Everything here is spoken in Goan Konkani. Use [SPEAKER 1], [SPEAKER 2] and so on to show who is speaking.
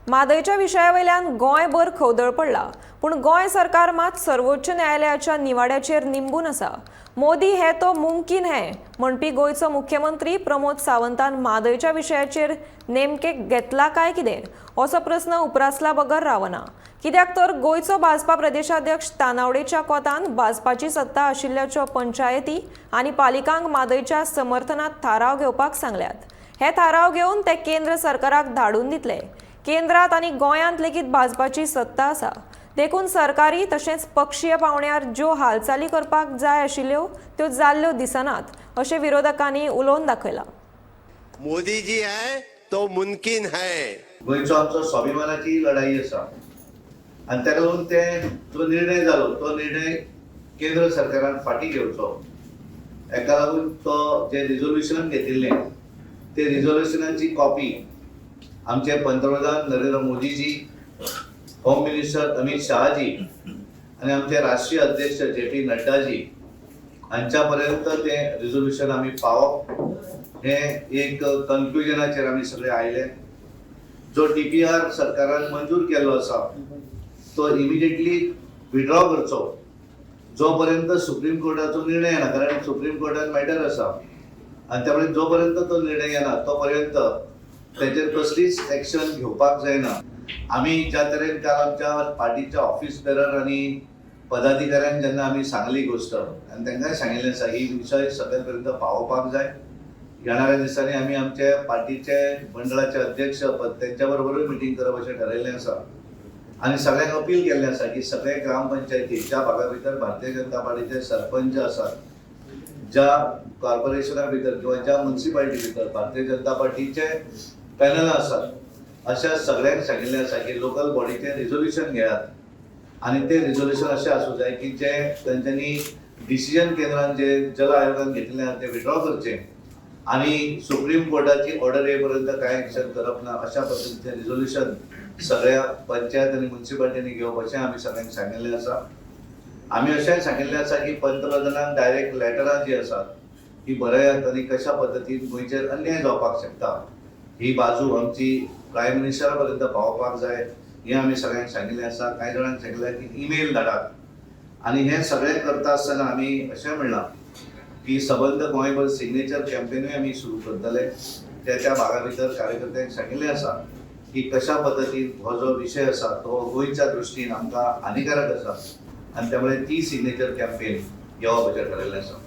[SPEAKER 1] म्हादयच्या विशया वयल्यान गोंयभर खवदळ पडला, पूण गोंय सरकार मात सर्वोच्च न्यायालयाच्या निवाड्याचेर निंबून आसा. "मोदी है तो मुमकीन है" म्हणपी गोंयचो मुख्यमंत्री प्रमोद सावंतान म्हादयच्या विशयाचेर नेमके घेतला काय कितें, असो प्रस्न उप्रासला बगर रावना. कित्याक तर गोंयचो भाजपा प्रदेशाध्यक्ष तानावडेच्या कोतान भाजपाची सत्ता आशिल्ल्याच्यो पंचायती आनी पालिकांक म्हादयच्या समर्थनात थाराव घेवपाक सांगल्यात. हे थाराव घेवन ते केंद्र सरकाराक धाडून दितले. केंद्रात आनी गोंयांत लेगीत भाजपाची सत्ता आसा, देखून सरकारी तशेंच पक्षीय पावंड्यार ज्यो हालचाली करपाक जाय आशिल्ल्यो त्यो जाल्ल्यो दिसनात, अशें विरोधकांनी उलोवन दाखयलां.
[SPEAKER 2] मोदी जी है तो मुमकिन है.
[SPEAKER 3] गोंयचो आमचो स्वाभिमानाची लढाई आसा आनी ताका लागून ते जो निर्णय जालो तो निर्णय केंद्र सरकारान फाटीं घेवचो. हेका लागून तो जे रिजोल्युशन घेतिल्लें ते रिजोल्युशनाची कॉपी आमचे पंतप्रधान नरेंद्र मोदीजी, होम मिनिस्टर अमित शहाजी आनी आमचे राष्ट्रीय अध्यक्ष जे पी नड्डाजी हांच्या पर्यंत ते रिजोल्युशन आमी पावप हें एक कन्क्लुजनाचेर आमी सगळे आयले. जो डीपीआर सरकारान मंजूर केल्लो आसा तो इमिजिएटली विड्रॉ करचो, जो पर्यंत सुप्रीम कोर्टाचो निर्णय येना, कारण सुप्रीम कोर्टान मॅटर आसा आनी त्यामुळे जो पर्यंत तो निर्णय येना तो पर्यंत तेचेर कसलीच एक्शन घेवपाक जायना. आमी ज्या तरेन काल आमच्या पार्टीच्या ऑफिस बेरर आनी पदाधिकाऱ्यांक जेन्ना आमी सांगली गोश्ट आनी तांकांय सांगिल्लें आसा, ही विशय सगळ्या पर्यंत पावोवपाक जाय. येणाऱ्या दिसांनी आमी आमचे पार्टीचे मंडळाचे अध्यक्ष तेंच्या बरोबरूय मिटींग करप अशें ठरयल्लें आसा आनी सगळ्यांक अपील केल्लें आसा की सगळे ग्रामपंचायती, ज्या भागा भितर भारतीय जनता पार्टीचे सरपंच आसात, ज्या कॉर्पोरेशना भितर किंवा ज्या म्युन्सिपालिटी भितर भारतीय जनता पार्टीचे पॅनल आसात, अशा सगळ्यांक सांगिल्लें आसा की लोकल बॉडीचें रिजोल्युशन घेयात आनी तें रिजोल्युशन अशें आसूं जाय की जे तेंच्यांनी डिसिजन केंद्रान जे जल आयोगान घेतिल्लें आसा तें विड्रॉ करचें आनी सुप्रीम कोर्टाची ऑर्डर येईपर्यंत कांय एक्शन करप ना, अशा पद्दतीचें रिजोल्युशन सगळ्या पंचायत आनी म्युन्सिपालिटींनी घेवप अशें आमी सगळ्यांक सांगिल्लें आसा. आमी अशेंय सांगिल्लें आसा की पंतप्रधानांक डायरेक्ट लेटरां जी आसात ती बरयात आनी कशा पद्दतीन गोंयचेर अन्याय जावपाक शकता ही बाजू आमची प्रायम मिनिस्टरा पर्यंत पावोवपाक जाय, हें आमी सगळ्यांक सांगिल्लें आसा. कांय जाणांक सांगिल्लें की ईमेल धाडात आनी हें सगळें करता आसतना आमी अशें म्हणलां की सबंद गोंयभर सिग्नेचर कॅम्पेनूय आमी सुरू करतले. त्या त्या भागा भितर कार्यकर्त्यांक सांगिल्लें आसा की कशा पद्दतीन हो जो विशय आसा तो गोंयच्या दृश्टीन आमकां हानिकारक आसा आनी त्यामुळे ती सिग्नेचर कॅम्पेन घेवप अशें ठरयल्लें आसा.